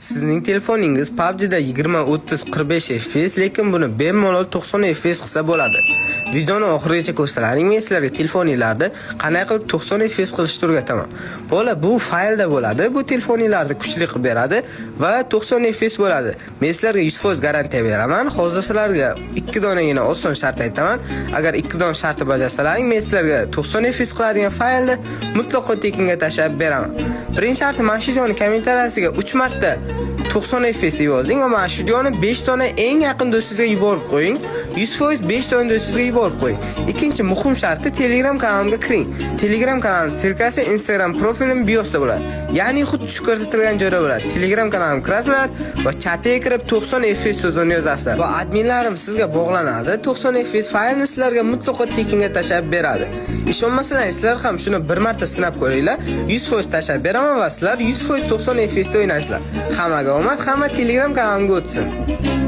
Sizning telefoningiz PUBG'da 20, 30, 45 FPS, lekin buni bemalol 90 FPS qilsa bo'ladi. Videoni oxirigacha ko'rsalaring, men sizlarga telefoninglarda qanday qilib 90 FPS qilishni o'rgataman. Bola, bu faylda bo'ladi, bu telefoninglarni kuchli qilib beradi va 90 FPS bo'ladi. Men sizlarga 100% garantiya beraman. Hozir sizlarga ikki donagina oson shart aytaman. Agar ikki dona shartni bajarsalaring, men sizlarga 90 FPS qiladigan faylni mutlaqo tekinga tashlab beraman. Birinchi sharti: mana shu videoni kommentariyasiga 3 marta 90 FPS yozing va mana shu videoni 5 dona eng yaqin do'stingizga yuborib qo'ying. 100% 5 dona do'stingizga yuborib qo'ying. Ikkinchi muhim sharti: Telegram kanalimga kiring. Telegram kanalim ссылка si Instagram profilim biosida bo'ladi. Ya'ni xuddi shu ko'rsatilgan joyda bo'ladi. Telegram kanalimga kirasizlar va chatiga kirib 90 FPS so'zini yozasizlar. Va adminlarim sizga bog'lanadi. 90 FPS faylni sizlarga mutlaqo tekinga tashlab beradi. Ishonmasalar, sizlar ham shuni bir marta sinab ko'ringlar. 100% tashlab beraman va sizlar 100% 90 FPS da o'ynaysizlar. Hammaga omad, hamma Telegram kanalimga o'tsin.